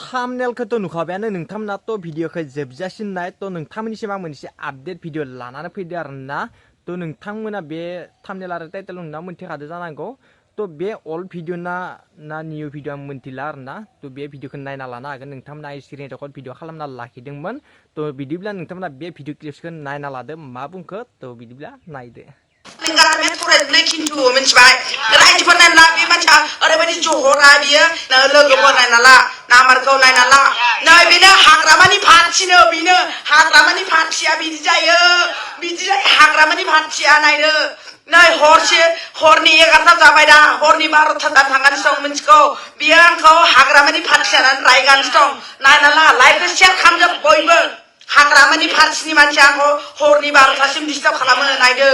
थाम्बनेलखौथ' नुखाबायानो नोंथांमोनाथ' भिडिअखौ जोबजासिम नाय थ' नोंथांमोननिसिम आं मोनसे आपडेट भिडिअ लानानै फैदो आरोना थ' नोंथांमोना बे थाम्बनेल आरो टाइटेल नोंना मोनथिखादो जानांगौ थ' बे अल्ड भिडिअ ना निउ भिडिअ आं मोनथिला आरोना थ' बे भिडिअखौ नायना लानो हागोन नोंथांमोना स्क्रिन रेकर्ड भिडिअ खालामना लाखिदोंमोन थ' बिदिब्ला नोंथांमोना बे भिडिअ क्लिप्सखौ नायना लादो मा बुंखो थ' बिदिब्ला नायदो लिंगारमेन फरायनानै खिन्थु मिथिबाय रायजोफोर नायना बे मानसिया ओरैबायदि जहरा बियो लोगोफोर नायना ला नाम्बारखौ नायना ला नै बेनो हाग्रामानि फानथिनो बेनो हाग्रामानि फानथिया बिदि जायो हाग्रामानि फानथिया नायनो नै हरनि 11ता जाबाय दा हरनि 12ता थांगासिनो दं मिथिगौ बियो आंखौ हाग्रामानि फानथि जानानै रायगासिनो दं नायना ला लाइकखौ शेयार खालामजोब बयबो हाग्रामानि फानथिनि मानसिया आंखौ हरनि 12तासिम डिस्टार्ब खालामो नायदो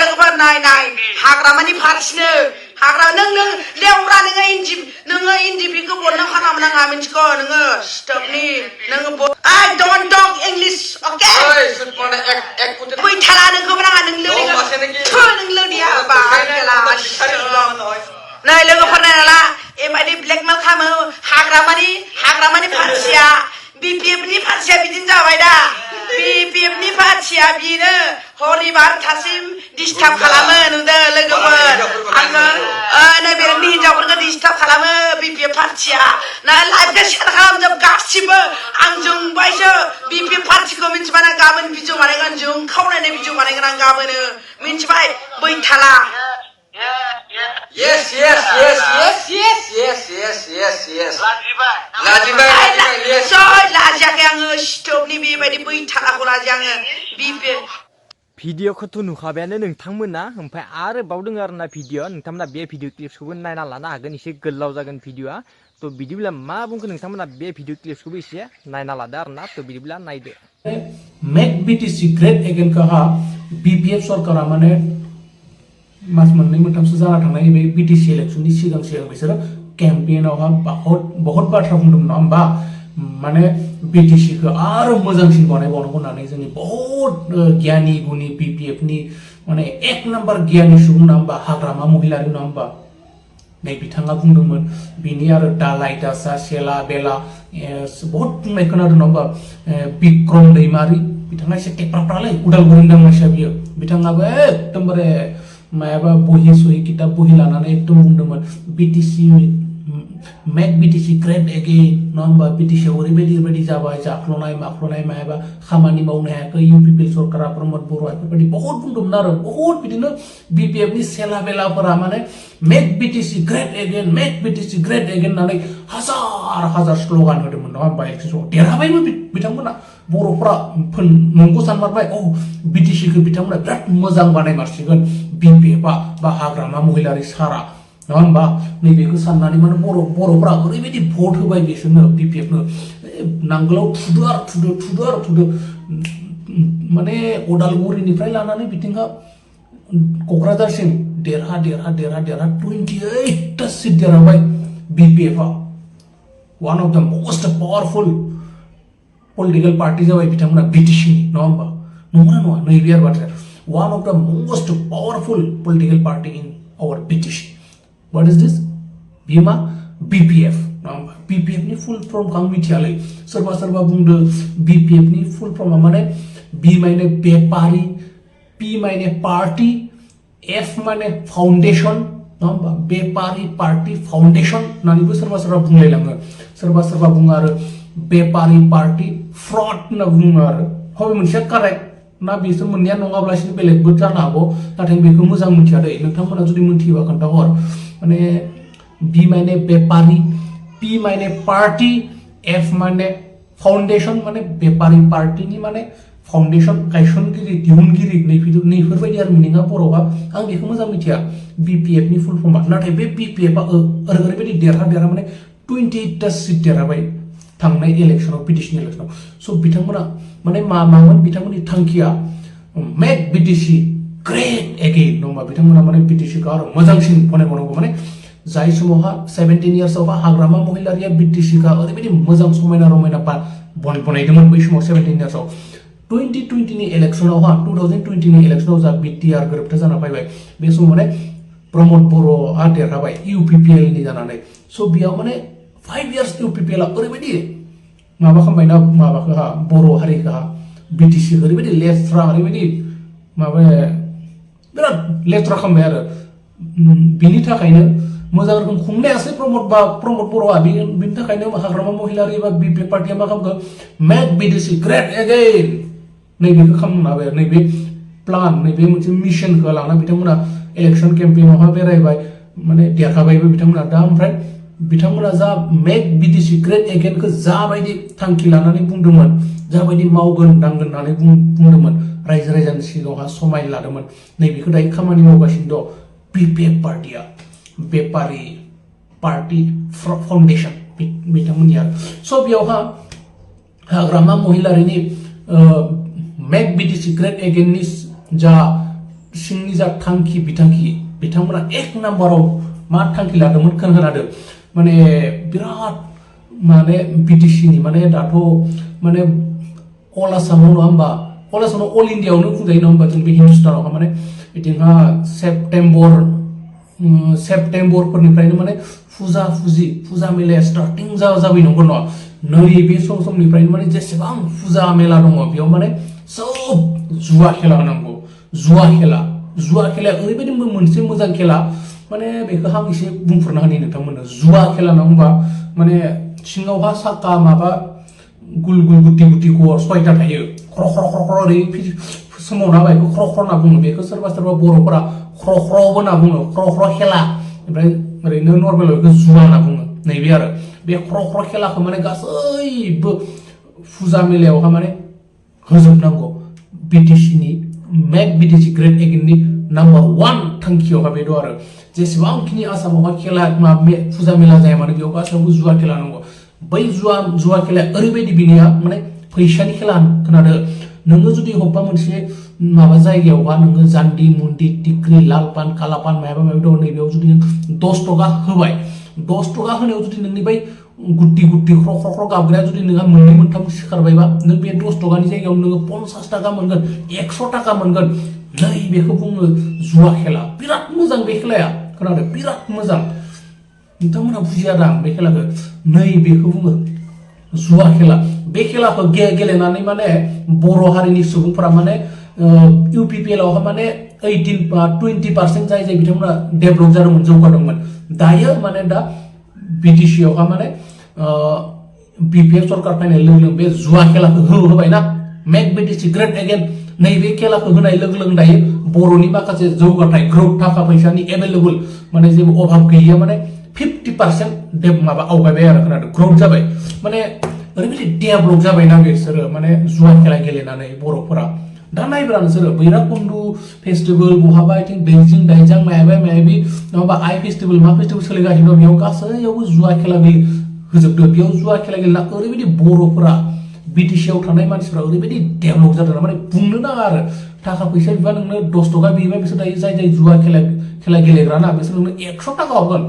लोगोफोर नाय हाग्रामानि फारथिनो हाग्रा नों लेवरा नोङो इन्दि बिखौ बन्द खालाम नाङा मिथिगौ नोङो स्टपनि नोङो I don't talk English okay फैथाला नोंखौ नाङा नों लोदिया नै लोगोफोर नायना ला एबायदि ब्लेकमेल खालामो हाग्रामानि फारथिया BPFनि फारथिया बिदिनो जाबाय दा BPFनि फारथिया बिनो हरनि 12तासिम डिस्टार्ब खालामो नुदों लोगोफोर आङो नैबे हिनजावफोरखौ डिस्टार्ब खालामो BPF फारथिया ना लाइभखौ शेयार खालामजोब गासिबो आं जोंबायसो BPF फारथिखौ मिथिबाय ना गाबोन भिडिअ बानायगोन जों खावलायनाय भिडिअ बानायगोन आं गाबोन मिथिबाय बैथाला Yes. लाजियाखै आङो स्टपनि बेबायदि बैथालाखौ लाजिया आङो BPF भिडिअखौथ' नुखाबायानो नोंथांमोना ओमफ्राय आरो बावदों आरोना भिडिअ नोंथांमोना बे भिडिअ क्लिप्सखौबो नायना लानो हागोन एसे गोलाव जागोन भिडिअआ थ' बिदिब्ला मा बुंखो नोंथांमोना बे भिडिअ क्लिप्सखौबो एसे नायना लादो आरोना थ' बिदिब्ला नायदो मेक BTC ग्रेट एगेन कहा BPF सरकारा माने मास मोननै मोनथामसो जाना थांनाय बे BTC इलेक्शननि सिगां बिसोरो केम्पेइनावहा बहुत बाथ्रा बुंदोंमोन नङा होमबा माने BTCखौ आरो मोजांसिन बानायबावनांगौ होननानै जोंनि बहुत गियानि गुनि BPFनि माने एक नम्बर गियानि सुबुं नङा होमबा हाग्रामा महिलारि नङा होमबा नै बिथाङा बुंदोंमोन बिनि आरो दालाइ दासा सेला बेला बहुत बुंनाय खोनादों नङा होमबा बिक्रम दैमारि बिथाङा एसे टेक्राफ्रालै उदालगुरिनि दांनायसा बियो बिथाङाबो एकदमबारे मायाबा बहि सहि किताब बहि लानानै एकदम बुंदोंमोन BTC make BTC great again नङा होमबा BTC ओरैबायदि जाबाय जाख्ल'नाय माख्ल'नाय मायाबा खामानि मावनो हायाखै UPPL सरकारा प्रमद बर' बेफोरबायदि बहुत बुंदोंमोन आरो बहुत बिदिनो BPFनि सेला बेलाफोरा माने मेक BTC ग्रेट एगेन होननानै हाजार स्ल'गान होदोंमोन नङा होमबा इलेक्शनाव देरहाबायबो बिथांमोना बर'फ्रा नंगौ सानमारबाय BTCखौ बिथांमोना बिराद मोजां बानायमारसिगोन BPFआ बा हाग्रामा महिलारि सारा नङा होमबा नैबेखौ साननानै माने बर'फ्रा ओरैबायदि भट होबाय बिसोरनो BPFनो नांगोलाव थुदो माने उदालगुरिनिफ्राय लानानै बिथिंहा क'क्राझारसिम देरहा 28टा सिट देरहाबाय BPFआ वान अफ द मोस्ट पावरफुल पलिटिकल पार्टी जाबाय बिथांमोना BTCनि नङा होमबा नङा नैबे आरो बाथ्राया one of the most powerful political party in our BTC. What is this? Bima BPF. BPF ni full form kang मिथियालै सोरबा बुंदो BPF नि full form माने B माने बेपारी P माने पार्टी F माने फाउंडेशन नङा बेपारी पार्टी फाउंडेशन नानिबो सोरबा बुंलायलाङो सोरबा बुङो आरो बेपारी पार्टी फ्रड होनना बुङो आरो हबे मोनसेया कारेक्ट ना बिसोर मोननाया नङाब्लासिनो बेलेगबो जानो हागौ नाथाय बेखौ मोजां मिथिया दै नोंथांमोना जुदि मिथियोबा खोन्थाहर माने B माने बेपारी P माने पार्टी F माने फाउंडेशन माने बेपारी पार्टीनि माने फाउंडेशन गायसनगिरि दिहुनगिरि नैफोरबायदि आरो मिनिङा बर'हा आं बेखौ मोजां मिथिया BPFनि फुल फर्मआ नाथाय बे BPFआ ओरैबायदि देरहा माने 28टा सिट देरहाबाय थांनाय इलेक्शनाव BTC इलेक्शनाव स' बिथांमोना माने मामोन बिथांमोननि थांखिया मेक BTC ग्रेट एगेन नङा बिथांमोना माने BTCखौ आरो मोजांसिन बानायबावनांगौ माने जाय समावहा 17 इयार्सआवहा हाग्रामा महिलारिया BTCखौ ओरैबायदि मोजां समायना रमायना बनायदोंमोन बै समाव 17 इयार्सआव 2020नि इलेक्शनावहा 2020नि इलेक्शनाव जा BTR गोरोबथा जाना फैबाय बे समाव माने प्रमद बर'आ देरहाबाय UPPL नि जानानै स' बेयाव माने 5 years UPPL ओरैबायदि माबा खालामबायना माबाखौ बर' हारिखौ BTC ओरैबायदि लेथ्रा ओरैबायदि माबा बिराद लेथ्रा खालामबाय आरो बिनि थाखायनो मोजां रोखोम खुंनायासै प्रमद बर'आ बिनि थाखायनो हाग्रामा महिलारि बा BPF पार्टिया मा खालामखो मेक BTC ग्रेट एगेइन नैबेखौ खालामनो हाबाय नैबे प्लान नैबे मोनसे मिशनखौ लाना बिथांमोना इलेक्शन केम्पेइनावहाय बेरायबाय माने देरहाबायबो बिथांमोना दा ओमफ्राय बिथांमोना जा मेक BTC ग्रेट एगेइनखौ जाबायदि थांखि लानानै बुंदोंमोन जाबायदि मावगोन दांगोन होननानै बुंदोंमोन रायजो राजानि सिगाङावहा समाय लादोंमोन नैबेखौ दायो खामानि मावगासिनो दं BPF पार्टिया बेपारी पार्टी फाउंडेशन बिथांमोननि आरो स' बेयावहा हाग्रामा महिलारिनि मेक BTC ग्रेट एगेइननि जा सिंनि जा थांखि बिथांखि बिथांमोना 1 नाम्बाराव मा थांखि लादोंमोन खोनादों माने बिराद माने BTCनि माने दाथ' माने अल आसामाव नङा होमबा अल आसामाव अल इन्डियाआवनो बुंजायो नङा होमबा जों बे हिन्दुस्तानावहा माने बिथिंहा सेप्तेम्बरफोरनिफ्रायनो माने फुजा मेलाया स्टार्टिं जाबाय नंगौ नङा नैबे समनिफ्रायनो माने जेसेबां फुजा मेला दङ बेयाव माने सब जुवा खेला होनांगौ जुवा खेलाया ओरैबायदि मोनसे मोजां खेला माने बेखौ आं एसे बुंफोरना होनि नोंथांमोननो जुवा खेला ना होमबा माने सिङावहा साका माबा गुल गुति गर 6टा थायो ख्र ओरै सोमावना बायखौ ख्र होनना बुङो बेखौ सोरबा बर'फोरा ख्रबो होनना बुङो ख्र खेला ओमफ्राय ओरैनो नर्मेल बेखौ जुवा होनना बुङो नैबे आरो बे ख्र खेलाखौ माने गासैबो फुजा मेलायावहा माने होजोबनांगौ BTCनि मेक BTC ग्रेट एगेइननि नाम्बार 1 थांखियावहा बे दं आरो जेसेबांखिनि आसामावहा खेला फुजा मेला जाया मानो बेयाव गासैयावबो जुवा खेला नांगौ बै जुवा खेलाया ओरैबायदि बिनिया माने फैसानि खेला खोनादो नोङो जुदि हब्बा मोनसे माबा जायगायावहा नोङो जान्दी मुन्दी टिक्री लाल पान काला पान माबा दं नैबेयाव जुदि 10 टका होबाय 10 टका होनायाव जुदि नोंनि बै गुट्टी ख्र गाबग्राया जुदि नोंहा मोननै मोनथाम सिखारबायबा नों बे 10 टकानि जायगायाव नोङो 50 टाका मोनगोन 100 टाका मोनगोन नै बेखौ बुङो जुवा खेला बिराद मोजां बे खेलाया खोनादों बिराद मोजां नोंथांमोना बुजिया दां बे खेलाखौ नै बेखौ बुङो जुवा खेला बे खेलाखौ गेलेनानै माने बर' हारिनि सुबुंफोरा माने UPPL आवहा माने 20% जाय बिथांमोना डेभलप जादोंमोन जौगादोंमोन दायो माने दा BTC आवहा माने BPF सरकार फैनाय लोगो बे जुवा खेलाखौ होबायना मेक BTC ग्रेट एगेइन नैबे खेलाखौ होनाय लोगो दायो बर'नि माखासे जौगाथाय ग्रोथ थाखा फैसानि एभेलेबल माने जेबो अभाब गैया माने 50% माबा आवगायबाय आरो खोनादों ग्रोथ जाबाय माने ओरैबायदि डेभलप जाबायना बिसोरो माने जुवा खेला गेलेनानै बर'फोरा दा नायब्रा नोंसोरो बैराकुन्डु फेस्टिभेल बहाबा आथिं बेजिं दाइजां मायाबि नङाबा आइ फेस्टिभेल मा फेस्टिभेल सोलिगासिनो दं बेयाव गासैयावबो जुवा खेला होजोबदों बेयाव जुवा खेला गेलेना ओरैबायदि बर'फोरा BTC आव थानाय मानसिफ्रा ओरैबायदि डेभलप जादों माने बुंनो नाङा आरो थाखा फैसा बिबा नोंनो 10 टका बिबा बिसोर दायो जाय जुवा खेला गेलेग्रा ना बिसोर नोंनो 100 टाका हरगोन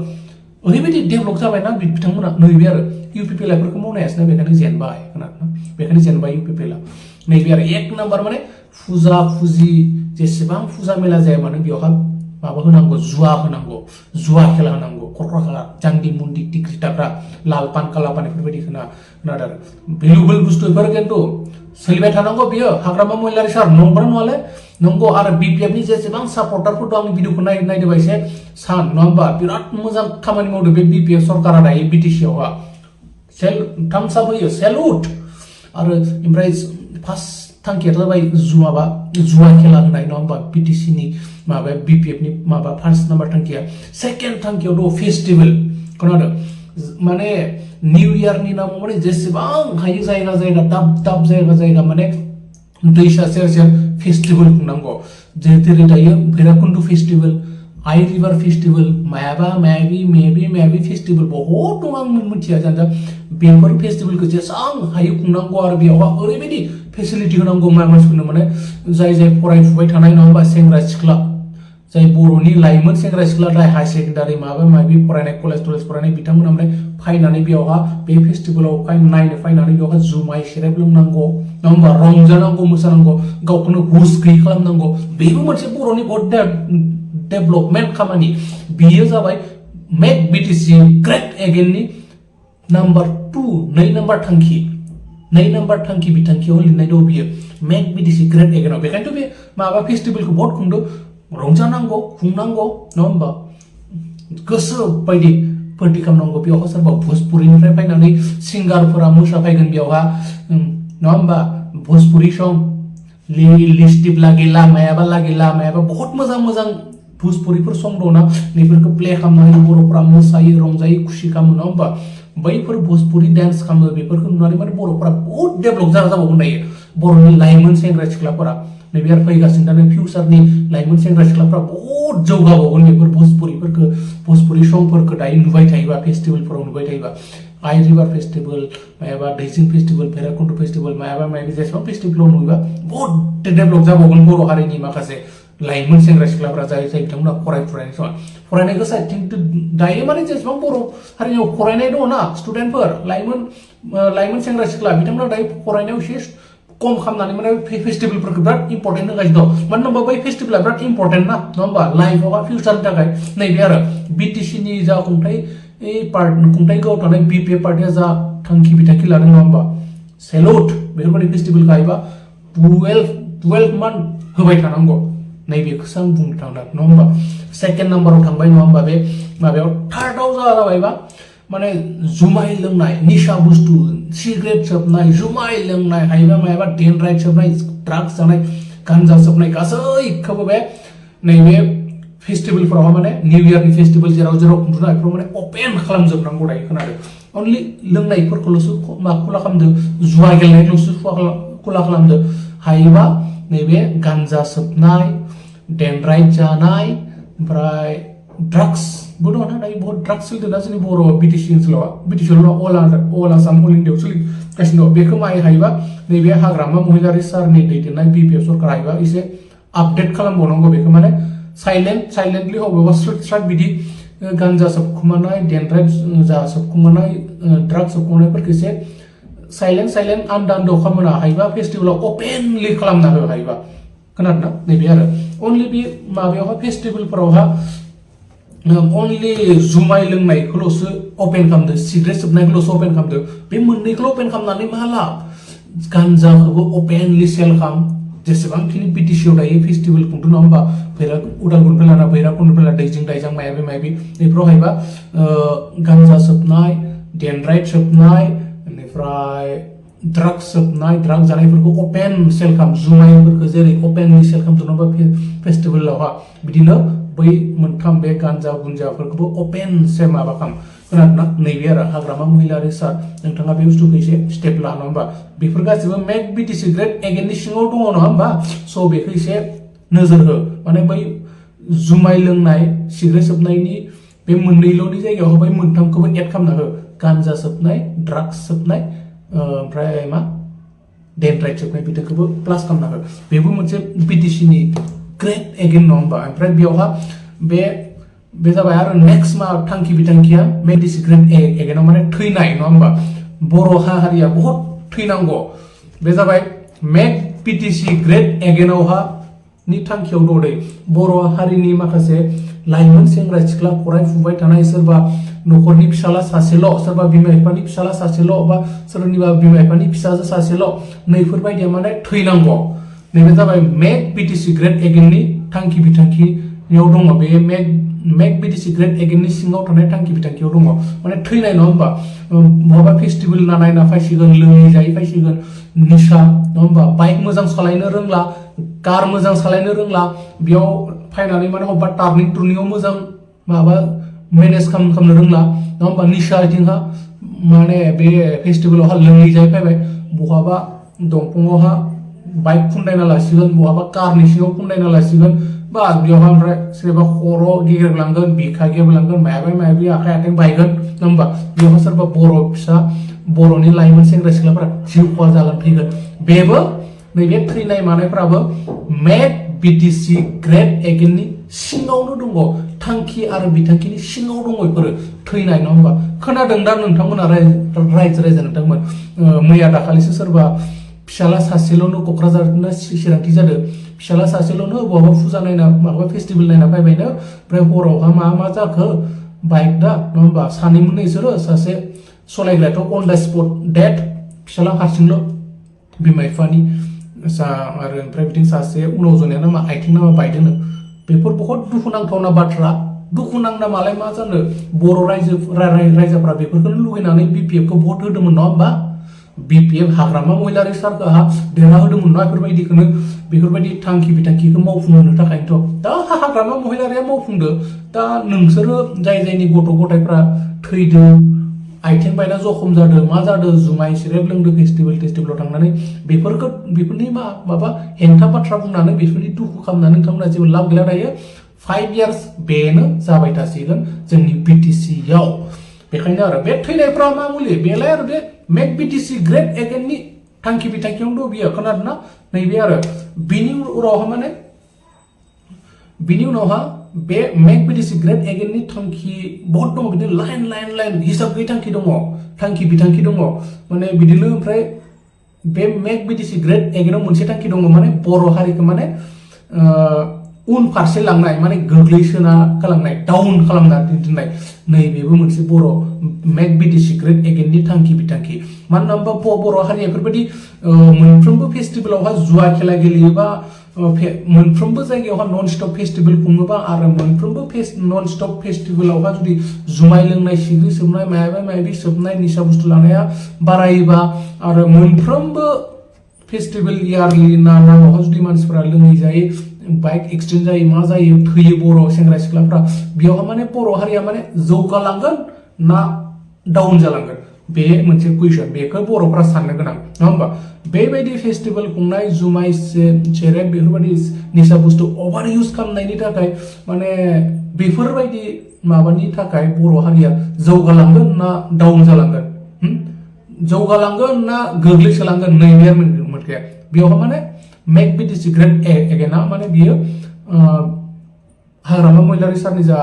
ओरैबायदि डेभलप जाबायना बिथांमोना नैबे आरो UPPL फोरखौ मावनायासो बेखायनो जेनबाय खोनादों बेखायनो जेनबाय UPPL नैबे आरो 1 नाम्बार माने फुजि जेसेबां फुजा मेला जाया मानो बेयावहा माबा होनांगौ जुवा खेला होनांगौ खरखरा खेला जान्दी मुन्दी टिक्री टाक्रा लाल पान काला पान बेफोरबायदि खोनादों आरो भेलुबल बुस्थुफोर खिन्थु सोलिबाय थानांगौ बियो हाग्रामा महिलारि सार नंगौना नङाले नंगौ आरो BPF नि जेसेबां सापर्टारफोर दं आंनि भिडिअखौ नायदोबा एसे सान नङा होमबा बिराद मोजां खामानि मावदों बे BPF सरकारा दायो BTC आवहा थाम्स आप होयो सेलुट आरो ओमफ्राय फार्स्ट थांखिया जाबाय जुवा खेला होनाय नङा होमबा BTC नि माबा BPF नि माबा फार्स्ट नाम्बार थांखिया सेकेन्ड थांखियाव दं फेस्टिभेल खोनादों माने निउ इयारनि नामाव माने जेसेबां हायो जायगा दाब जायगा माने दैसा सेर फेस्टिभेल खुंनांगौ जेरै दायो भैरबकुंड फेस्टिभेल आइ रिभार फेस्टिभेल मायाबि फेस्टिभेल बहुत दं आं मिथिया जाना बेफोर फेस्टिभेलखौ जेसां हायो खुंनांगौ आरो बेयावहा ओरैबायदि फेसिलिटि होनांगौ मानसिफोरनो माने जाय फरायफुबाय थानाय नङा होमबा सेंग्रा सिख्ला जाय बर'नि लाइमोन सेंग्रा सिख्ला जाय हाई सेकेन्डारि माबि फरायनाय कलेज फरायनाय बिथांमोना माने फैनानै बेयावहा बे फेस्टिभेलाव नायनो फैनानै बेयावहा जुमाय सेरेब लोंनांगौ नङा होमबा रंजानांगौ मोसानांगौ गावखौनो हुस गैयै खालामनांगौ बेबो मोनसे बर'नि बहुत डेभलपमेन्ट खामानि बेयो जाबाय मेक BTC ग्रेट एगेइननि नाम्बार 2 नै नाम्बार थांखि बिथांखियाव लिरनाय दं बियो मेक बिटिसि ग्रेट एगेन बेखायनोथ' बे माबा फेस्टिभेलखौ बहुत खुंदो रंजानांगौ खुंनांगौ नङा होमबा गोसो बायदि पार्टि खालामनांगौ बेयावहा सोरबा भोजपुरिनिफ्राय फैनानै सिंगारफोरा मोसाफैगोन बेयावहा नङा होमबा भोजपुरि सं लिस्टिप लागिला मायाबा बहुत मोजां भोजपुरिफोर सं दंना बेफोरखौ प्ले खालामनानै बर'फोरा मोसायो रंजायो खुसि खालामो नङा होमबा बैफोर भोजपुरि डान्स खालामो बेफोरखौ नुनानै माने बर'फोरा बहुत डेभेलप जाबावगोन दायो बर'नि लाइमोन सेंग्रा सिख्लाफोरा नैबे आरो फैगासिनो थानाय फिउचारनि लाइमोन सेंग्रा सिख्लाफोरा बहुत जौगाबावगोन बेफोर भोजपुरि संफोरखौ दायो नुबाय थायोबा फेस्टिभेलफोराव नुबाय थायोबा आइ रिभार फेस्टिभेल मायाबा दैजिं फेस्टिभेल भैरबकुंड फेस्टिभेल मायाबा जेसेबां फेस्टिभेलाव नुयोबा बहुत डेभेलप जाबावगोन बर' हारिनि माखासे लाइमोन सेंग्रा सिख्लाफोरा जाय बिथांमोना फरायफुनाय सम फरायनायखौ साइथिं दायो माने जेसेबां बर' हारियाव फरायनाय दङ ना स्टुडेन्टफोर लाइमोन सेंग्रा सिख्ला बिथांमोना दायो फरायनायाव एसे कम खालामनानै माने फेस्टिभेलफोरखौ बिराद इम्पर्टेन्ट होगासिनो दं मानो होनबा बै फेस्टिभेला बिराद इम्पर्टेन्ट ना नङा होमबा लाइफआवहा फिउचारनि थाखाय नैबे आरो बिटिसिनि जा खुंथाय गाव थानाय बिपिएफ पार्टिया जा थांखि बिथांखि लादों नङा होमबा सेलुट बेफोरबायदि फेस्टिभेल गायोबा 12 मान्थ होबाय थानांगौ नैबेखौसो आं बुंनो थांदों नङा होमबा सेकेन्ड नाम्बाराव थांबाय नङा होमबा बे माबायाव थार्डआव जाबायबा माने जुमाय लोंनाय निसा बुस्थु सिगारेट सोबनाय जुमाय लोंनाय हायोबा मायाबा डेनराइट सोबनाय ड्राग्स जानाय गान्जा सोबनाय गासैखौबो बे नैबे फेस्टिभेलफोराव माने निउ इयारनि फेस्टिभेल जेराव खुंनाय बेफोराव माने अपेन खालामजोबनांगौ दायो खोनादों अनलि लोंनायफोरखौल'सो खुला खालामदो जुवा गेलेनायखौल'सो खुला खालामदो हायोबा नैबे गान्जा सोबनाय डेनराइट जानाय ओमफ्राय ड्राग्सबो दङ ना दायो बहुत ड्राग्स सोलिदों ना जोंनि बर' बिटिसि ओनसोलाव अल आसाम अल इन्डियाआव सोलिगासिनो दं बेखौ हायोबा नैबे हाग्रामा महिलारि सारनि दैदेननाय बिपिएफ सरकार हायोबा एसे आपडेट खालामबावनांगौ बेखौ माने साइलेन्टलि हबेबा स्राट बिदि गान्जा सोबखुमानाय डेनराइट जा सोबखुमानाय ड्राग्स सोबखुमानायफोरखौ एसे साइलेन्ट आन्दा खालामनो हायोबा फेस्टिभेलाव अपेनलि खालामना हो हायोबा खोनादों ना नैबे आरो अनलि बे माबायावहा फेस्टिभेलफोरावहा अनलि जुमाय लोंनायखौल'सो अपेन खालामदो सिगारेट सोबनायखौल'सो अपेन खालामदो बे मोननैखौल' अपेन खालामनानै मा लाब गान्जाखौबो अपेनलि सेल खालाम जेसेबांखिनि बिटिसिआव दायो फेस्टिभेल खुंदों नङा होमबा उदालगुरिनिफ्राय लाना भैरबकुंडनिफ्राय लाना दैजिं दाइजां मायाबि बेफोराव हायोबा गान्जा सोबनाय डेनराइट सोबनाय बेनिफ्राय ड्राग्स सोबनाय ड्राग्स जानायफोरखौ अपेन सेल खालाम जुमायफोरखौ जेरै अपेनलि सेल खालामजोबनांगौ फेस्टिभेलावहा बिदिनो बै मोनथाम बे गान्जा गुन्जाफोरखौबो अपेन से माबा खालाम खोनादोंना नैबे आरो हाग्रामा महिलारि सार नोंथाङा बे बुस्थुखौ एसे स्टेप ला नङा होमबा बेफोर गासिबो मेक बिटिसि ग्रेट एगेननि सिङाव दङ नङा होमबा स' बेखौ एसे नोजोर हो माने बै जुमाय लोंनाय सिगारेट सोबनायनि बे मोननैल'नि जायगायाव बै मोनथामखौबो एड खालामना हो गान्जा सोबनाय ड्राग्स सोबनाय ओमफ्राय मा डेनराइट सोबनाय बिदिखौबो प्लास खालामना हो बेबो मोनसे बिटिसिनि ग्रेट एगेन नङा होमबा ओमफ्राय बेयावहा बे जाबाय आरो नेक्स्ट मा थांखि बिथांखिया मेक बिटिसि ग्रेट एगेनाव माने थैनाय नङा होमबा बर' हारिया बहुत थैनांगौ बे जाबाय मेक बिटिसि ग्रेट एगेनावहा नि थांखियाव दङ दै बर' हारिनि माखासे लाइमोन सेंग्रा सिख्ला फरायफुबाय थानाय सोरबा न'खरनि फिसाला सासेल' सोरबा बिमा बिफानि फिसाला सासेल' बा सोरनिबा बिमा बिफानि फिसाजो सासेल' नैफोरबायदिया माने थैनांगौ नैबे जाबाय मेक बिटिसि ग्रेट एगेननि थांखि बिथांखियाव दङ बे मेक बिटिसि ग्रेट एगेननि सिङाव थानाय थांखि बिथांखियाव दङ माने थैनाय नङा होमबा बहाबा फेस्टिभेल नायना फैसिगोन लोङै जायै फैसिगोन निसा नङा होमबा बाइक मोजां सालायनो रोंला कार मोजां सालायनो रोंला बेयाव फैनानै माने अबेबा टार्निंआव मोजां माबा मेनेज खालामनो रोंला नङा होमबा निसा आथिंहा माने बे फेस्टिभेलावहा लोङै जायै फैबाय बहाबा दंफाङावहा बाइक खुन्दायना लासिगोन बहाबा कारनि सिङाव खुन्दायना लासिगोन बा बेयावहा ओमफ्राय सोरबा खर' गेग्रेबलांगोन बिखा गेब्लांगोन मायाबा आखाइ आथिं बायगोन नङा होमबा बेयावहा सोरबा बर' फिसा बर'नि लाइमोन सेंग्रा सिख्लाफोरा जिउ खहा जागोन थैगोन बेबो नैबे थैनाय मानायफ्राबो मेक बिटिसि ग्रेट एगेननि सिङावनो दङ थांखि आरो बिथांखिनि सिङाव दङ बेफोरो थैनाय नङा होमबा खोनादों दा नोंथांमोना रायजो नोंथांमोन मैया दाखालिसो सोरबा फिसाला सासेल'नो क'क्राझारनो चिरांथि जादों फिसाला सासेल'नो बहाबा फुजा नायना माबा फेस्टिभेल नायना फैबायनो ओमफ्राय हरावहा मा जाखो बाइक दा नङा होमबा सानैमोन इसोरो सासे सलायग्रायाथ' अन द स्पट डेथ फिसाला हारसिंल' बिमा बिफानि आरो ओमफ्राय बिदिनो सासे उनाव जनाया नामा आथिं नामा बायदोंनो बेफोर बहुत दुखुनांथावना बाथ्रा दुखुनांना मालाय मा जानो बर' रायजोफ्रा बेफोरखौनो लुगैनानै BPF खौ भट होदोंमोन नङा होमबा BPF हाग्रामा महिलारि सारखौहा देरहा होदोंमोन ना बेफोरबायदि थांखि बिथांखिखौ मावफुंनो थाखायनोथ' दा हाग्रामा महिलारिया मावफुंदो दा नोंसोरो जायनि गथ' गथायफ्रा थैदों आथिं बायना जखम जादों मा जादों जुमाय सेरेब लोंदों फेस्टिभेलाव थांनानै बेफोरनि माबा हेंथा बाथ्रा बुंनानै बेफोरनि दुखु खालामनानै नोंथांमोना जेबो लाब गैला दायो 5 years बेनो जाबाय थासिगोन जोंनि BTC आव बेखायनो आरो बे थैनायफ्रा मा मुलि बेलाय आरो बे मेक BTC ग्रेट एगेननि थांखि बिथांखियावनो बियो खोनादोंना नैबे आरो बिनि उनावहा बे मेक BTC ग्रेट एगेननि थांखि बहुत दङ बिदिनो लाइन हिसाब गैयै थांखि बिथांखि दङ माने बिदिनो ओमफ्राय बे मेक BTC ग्रेट एगेनाव मोनसे थांखि दङ माने बर' हारिखौ माने उन फारसे लांनाय माने गोग्लैसोना गालांनाय डाउन खालामना दोननाय नैबेबो मोनसे बर' मेक BTC ग्रेट एगेननि थांखि बिथांखि मानो होनबा बर' हारिया बेफोरबायदि मोनफ्रोमबो फेस्टिभेलावहा जुवा खेला गेलेयोबा मोनफ्रोमबो जायगायावहा नन स्टप फेस्टिभेल खुङोबा आरो मोनफ्रोमबो नन स्टप फेस्टिभेलावहा जुदि जुमाय लोंनाय सिग्रि सोबनाय मायाबा सोबनाय निसा बुस्थु लानाया बारायोबा आरो मोनफ्रोमबो फेस्टिभेल इयारलि नामावहा जुदि मानसिफोरा लोङै जायो बाइक एक्सिडेन्ट जायो मा जायो थैयो बर' सेंग्रा सिख्लाफ्रा बेयावहा माने बर' हारिया माने जौगालांगोन ना डाउन जालांगोन बे मोनसे कुइसन बेखौ बर'फ्रा साननो गोनां नङा होमबा बेबायदि फेस्टिभेल खुंनाय जुमाय सेरेब बेफोरबायदि निसा बुस्थु अभार इउज खालामनायनि थाखाय माने बेफोरबायदि माबानि थाखाय बर' हारिया जौगालांगोन ना डाउन जालांगोन जौगालांगोन ना गोग्लैसोलांगोन नैबे मोनखाया बेयावहा माने मेक BTC ग्रेट एगेना माने बियो हाग्रामा महिलारि सारनि जा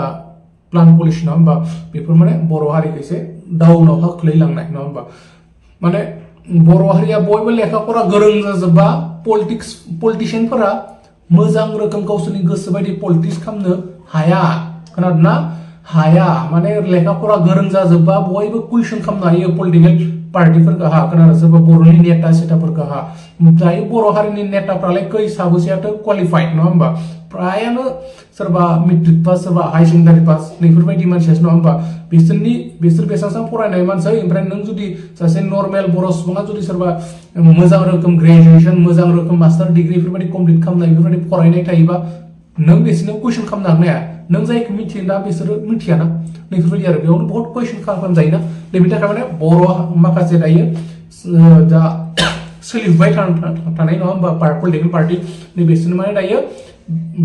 प्लान पलिसि नङा होमबा बेफोर माने बर' हारिखौ एसे डाउनावहा खोलैलांनाय नङा होमबा माने बर' हारिया बयबो लेखा फरा गोरों जाजोबबा पलिटिशियानफोरा मोजां रोखोम गावसोरनि गोसो बायदि पलिटिक्स खालामनो हाया खोनादोंना हाया माने लेखा फरा गोरों जाजोबबा बयबो कुइसन खालामनो हायो पलिटिकेल पार्टिफोरखौ खोनादों सोरबा बर'नि नेता सेताफोरखौ दायो बर' हारिनि नेताफ्रालाय खै साबोसेयाथ' क्वालिफाइड नङा होमबा प्रायानो सोरबा मेट्रिक पास सोरबा हाई सेकेन्डारि पास नैफोरबायदि मानसियासो नङा होमबा बिसोर बेसेबां फरायनाय मानसि ओमफ्राय नों जुदि सासे नर्मेल बर' सुबुङा जुदि सोरबा मोजां रोखोम ग्रेजुएसन मोजां रोखोम मास्टार डिग्री बेफोरबायदि कमप्लिट खालामनाय बेफोरबायदि फरायनाय थायोबा नों बिसोरनो कुइसन खालामनो हागोन हाया नों जायखौ मिथियो ना बिसोरो मिथियाना नैफोरबायदि आरो बेयावनो बहुत कुइसन खालामजायोना बेनि थाखाय माने बर' माखासे दायो दा सोलिफुबाय थानाय नङा होमबा पलिटिकेल पार्टि नैबेसोरनो माने दायो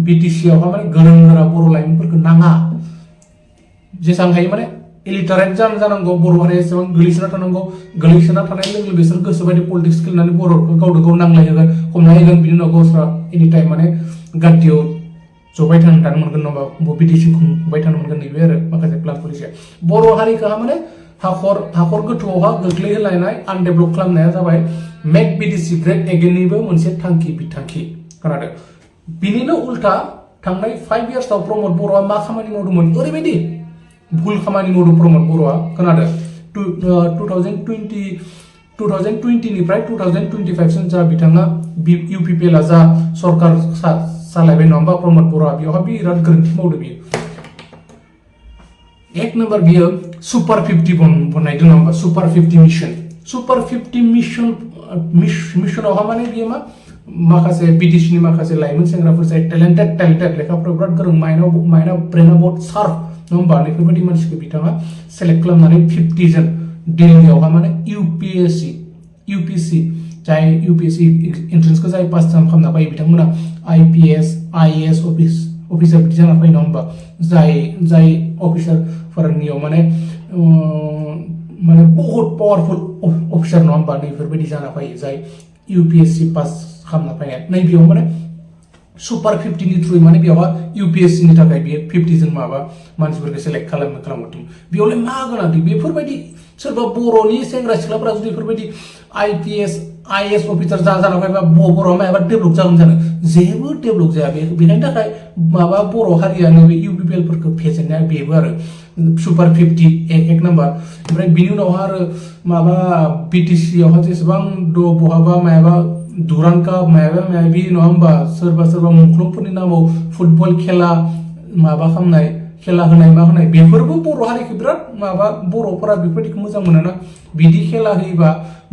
BTC आवहा माने गोरों गोरा बर' लाइमोनफोरखौ नाङा जेसेबां हायो माने इलिटारेट जानांगौ बर' हारिया एसेबां गोलैसोना थानांगौ गोलैसोना थानाय लोगो बिसोर गोसो बायदि पलिटिक्स गेलेनानै बर'खौ गावजों गाव नांलायहोगोन हमना होगोन बिनि उनाव गावस्रा एनि टाइम माने गादियाव जबाय थानो मोनगोन नङाबा BTC खुंबाय थानो मोनगोन नैबे आरो माखासे प्लान पलिसिया बर' हारिखौहा माने हाखर गोथौआवहा गोग्लैहोलायनाय आनडेभेलप खालामनाया जाबाय मेक BTC ग्रेट एगेननिबो मोनसे थांखि बिथांखि खोनादों बिनिनो उल्था थांनाय 5 years आव प्रमद बर'आ मा खामानि मावदोंमोन ओरैबायदि भुल खामानि मावदों प्रमद बर'आ खोनादों 2020 निफ्राय 2025 सिम जा बिथाङा UPPL जा सरकार सालायबाय नङा होमबा प्रमद बर'आ बेयावहा बिराद गोरोन्थि मावदों बियो एक नम्बर बियो सुपार 50 बनायदों नङा होमबा सुपार 50 मिशनावहा माने बियो मा माखासे BTCनि माखासे लाइमोन सेंग्राफोर जाय टेलेन्टेड लेखाफोराव बिराद गोरों माइन्डआ ब्रेनआ बहुत शार्प नङा होमबा बेफोरबायदि मानसिखौ बिथाङा सेलेक्ट खालामनानै 50 जन दिल्लीयावहा माने UPSC जाय UPSC एन्ट्रेन्सखौ जाय पास खालामना फैयो बिथांमोना IPS IAS अफिसार बिदि जाना फैयो नङा होमबा जाय अफिसारफोरनियाव माने बहुत पावारफुल अफिसार नङा होमबा नैफोरबायदि जाना फैयो जाय UPSC पास खालामना फैनाय नैबेयाव माने सुपार 50 नि थ्रुयै माने बेयावहा UPSC नि थाखाय बियो 50 जन माबा मानसिफोरखौ सेलेक्ट खालामदों बेयावलाय मा गोनांथि सोरबा बर'नि सेंग्रा सिख्लाफोरा जुदि बेफोरबायदि IPS IAS अफिसार जाना फैबा बर'आ मायाबा डेभेलप जागोन जानो जेबो डेभेलप जाया बेखायनि थाखाय माबा बर' हारिया नैबे UPPL फोरखौ फेजेननाया बेबो आरो सुपार 50 एक नाम्बार ओमफ्राय बिनि उनावहा आरो माबा BTC आवहा जेसेबां बहाबा मायाबा दुरान काप मायाबि नङा होमबा सोरबा मुंख्लंफोरनि नामाव फुटबल खेला माबा खालामनाय खेला होनाय मा होनाय बेफोरबो बर' हारिखौ बिराद माबा बर'फोरा बेफोरबायदिखौ मोजां मोनोना बिदि खेला होयोबा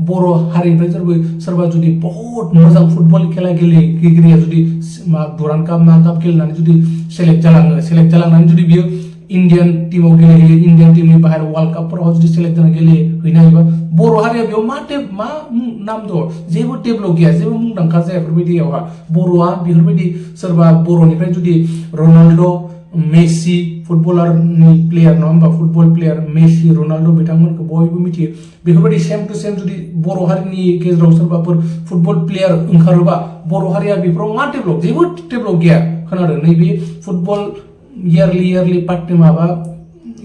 बर' हारिनिफ्राय सोरबा जुदि बहुत मोजां फुटबल खेला गेलेगिरिया जुदि दुरान काप मा काप गेलेनानै जुदि सेलेक्ट जालांनानै जुदि बियो इन्डियान टीमाव गेलेहैयो इन्डियान टीमनि बाहेर वर्ल्ड कापफोराव जुदि सेलेक्ट जानानै गेलेहैनो हायोबा बर' हारिया बेयाव मा नाम दं जेबो डेभेलप गैया जेबो मुंदांखा जाया बेफोरबायदियावहा बर'आ बेफोरबायदि सोरबा बर'निफ्राय जुदि रनाल्ड' मेसि फुटबलारनि प्लेयार नङा होमबा फुटबल प्लेयार मेसि रनाल्ड' बिथांमोनखौ बयबो मिथियो बेफोरबायदि सेम टु सेम जुदि बर' हारिनि गेजेराव सोरबाफोर फुटबल प्लेयार ओंखारोबा बर' हारिया बेफोराव मा डेभेलप जेबो डेभेलप गैया खोनादों नैबे फुटबल इयारलि पार्टि माबा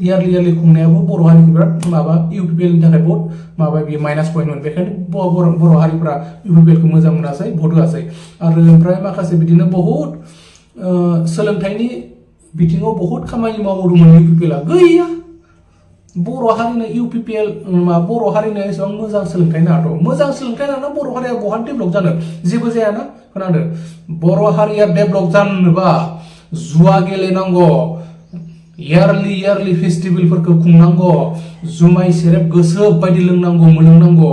इयारलि खुंनायाबो बर' हारिखौ बिराद माबा UPPL नि थाखाय बहुत माबा बेयो माइनास पइन्टमोन बेखायनो बर' हारिफ्रा UPPL खौ मोजां मोनासै भट होआसै आरो ओमफ्राय माखासे बिदिनो बहुत सोलोंथाइनि बिथिङाव बहुत खामानि मावदोंमोन UPPL आ गैया बर' हारिनो UPPL बर' हारिनो एसेबां मोजां सोलोंथाइ नाङाथ' मोजां सोलोंथाइ नाङा बर' हारिया बहा डेभेलप जानो जेबो जायाना खोनादों बर' हारिया डेभेलप जानोबा जुवा गेलेनांगौ इयारलि फेस्टिभेलफोरखौ खुंनांगौ जुमाय सेरेब गोसो बायदि लोंनांगौ मोलोंनांगौ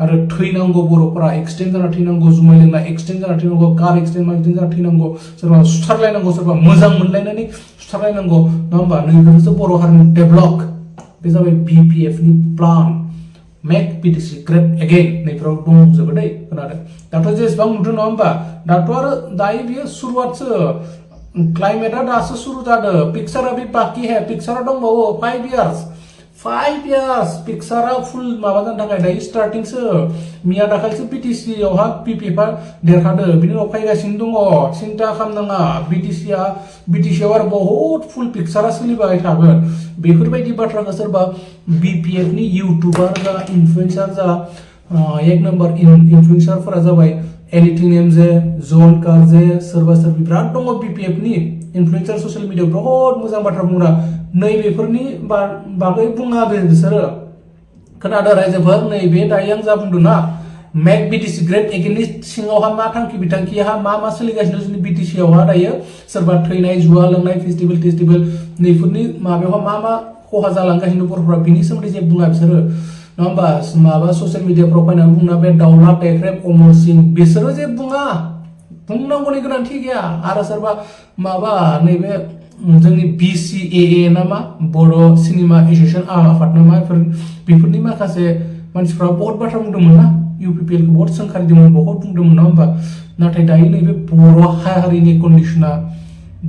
आरो थैनांगौ बर'फोरा एक्सटेन्ड जाना थैनांगौ जुमाय लोंना एक्सटेन्ड जाना थैनांगौ कार एक्सटेन्ड जाना थैनांगौ सोरबा सुथारलायनांगौ सोरबा मोजां मोनलायनानै सुथारलायनांगौ नङा होमबा नैबेफोरसो बर' हारिनि डेभेलप बे जाबाय BPF नि plan make BTC great again नैफोराव दंजोबो दै खोनादों दाथ' जेसेबां नुदों नङा होमबा दाथ' आरो दायो बियो सुरुवातसो क्लाइमेटआ दासो सुरु जादों पिक्सारा भी बाकी है पिक्सारा दंबावो 5 इयार्स पिक्सारा फुल माबा जानो थाखाय दायो स्टार्टिंसो मिया दाखालिसो BTC आवहा PPF आ देरहादों बिनि उनाव फैगासिनो दङ सिन्था खालामनाङा BTC आव आरो बहुत फुल पिक्सारा सोलिबाय थागोन बेफोरबायदि बाथ्राखौ सोरबा BPF नि इउटुबार जा इनफ्लुएन्सार जा एक नम्बर इनफ्लुएन्सारफोरा जाबाय एनिथिं एमजे जन कारजे सोरबा बिराद दङ BPF नि इनफ्लुएन्सार ससियेल मिडियायाव बहुत मोजां बाथ्रा बुंग्रा नैबेफोरनि बागै बुङा बिसोरो खोनादों रायजोफोर नैबे दायो आं जा बुंदों ना मेक BTC ग्रेट एगेननि सिङावहा मा थांखि बिथांखिहा मा सोलिगासिनो जोंनि BTC आवहा दायो सोरबा थैनाय जुवा लोंनाय फेस्टिभेल नैफोरनि माबायावहा मा खहा जालांगासिनो बर'फोरा बिनि सोमोन्दै जे बुङा बिसोरो नङा होमबा माबा ससियेल मिडियाफ्राव फैनानै बुंना बे दाउला टेक्रेब अमर सिंह बिसोरो जे बुंनांगौनि गोनांथि गैया आरो सोरबा माबा नैबे जोंनि BCAA ना मा बर' सिनेमा एसोसिएशन आफाद ना मा बेफोरनि माखासे मानसिफ्रा बहुत बाथ्रा बुंदोंमोन ना UPPL खौ बहुत सोंखारिदोंमोन बहुत बुंदोंमोन नङा होमबा नाथाय दायो नैबे बर' हारिनि कन्डिशना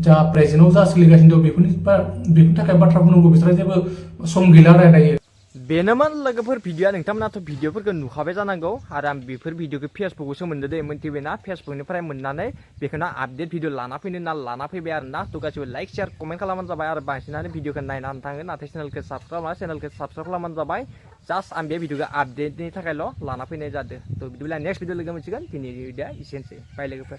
जा प्रेजेन्टआव जा सोलिगासिनो दं बेफोरनि थाखाय बाथ्रा बुंनांगौ बिसोरा जेबो सम गैला दायो बेनोमोन लोगोफोर भिडिअआ नोंथांमोनाथ' भिडिअफोरखौ नुखाबाय जानांगौ आरो आं बेफोर भिडिअखौ फेसबुकावसो मोनदों दे मोनथिबायना फेसबुकनिफ्राय मोननानै बेखौनो आपडेट भिडिअ लाना फैबाय आरो ना थ' गासिबो लाइक शेयार कमेन्ट खालामबानो जाबाय आरो बांसिनानो भिडिअखौ नायनानै थाङो नाथाय चेनेलखौ साबस्क्राइब खालामबानो जाबाय जास्ट आं बे भिडिअखौ आपडेटनि थाखायल' लाना फैनाय जादों थ' बिदिब्ला नेक्स्ट भिडिअ लोगो मोनसिगोन दिनैनि भिडिअआ एसेनोसै बाय लोगोफोर